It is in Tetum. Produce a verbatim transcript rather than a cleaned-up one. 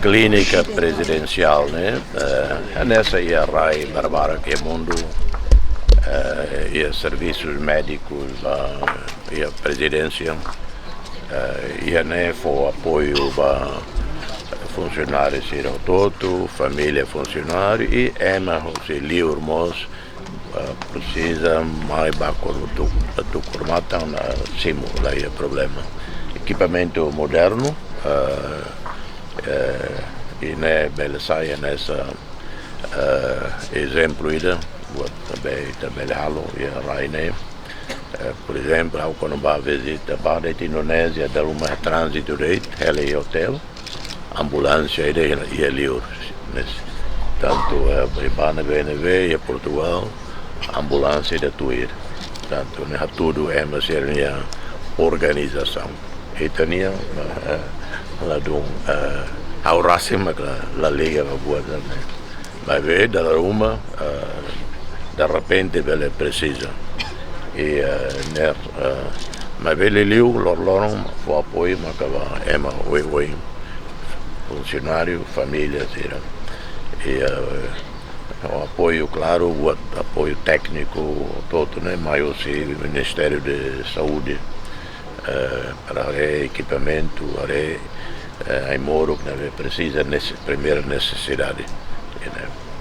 Klínika prezidensiál ne'e, eh, hanesan iha rai barbarak iha mundu, eh, iha servisus médikus ba iha prezidénsia, eh, iha ne'e fó apoiu ba funsionáriu sira hotu-hotu, família funsionáriu i ema husi liur mós, eh, presiza mai ba kor-, tu-, tukur matan, eh, simu, la iha problema. Ekipamentu modernu, eh, eh, i ne'e bele sai hanesan, eh, ezemplu ida, buat ne'ebé ita bele halo iha rai ne'e. Eh, por ezemplu, ha'u kuandu bá vizita, bá de'it Indonézia, dala ruma tránzitu de'it, hela iha otél, ambulánsia ida iha, iha liur. Ne'e, tantu, eh, bá iha B N B, iha Portugal, ambulánsia ida tuir. Tantu ne'e hatudu ema sira-nia organizasaun. Ita-nian, eh, ladún, eh, ha'u rasik mak la, la liga ba buat ne'e. Maibé dala ruma, eh, derrepente bele presiza. I, eh, ne'e, eh, maibé liuliu loroloron fó apoiu maka ba ema oioin, funsionáriu, família sira. I, eh, apoiu, klaru, buat apoiu tékniku, hotu-hotu ne'e mai husi Ministériu de Saúde, eh, para haree ekipamentu, haree, eh, ai-moruk ne'ebé presiza, nese-, primeira nesesidade, ne'e.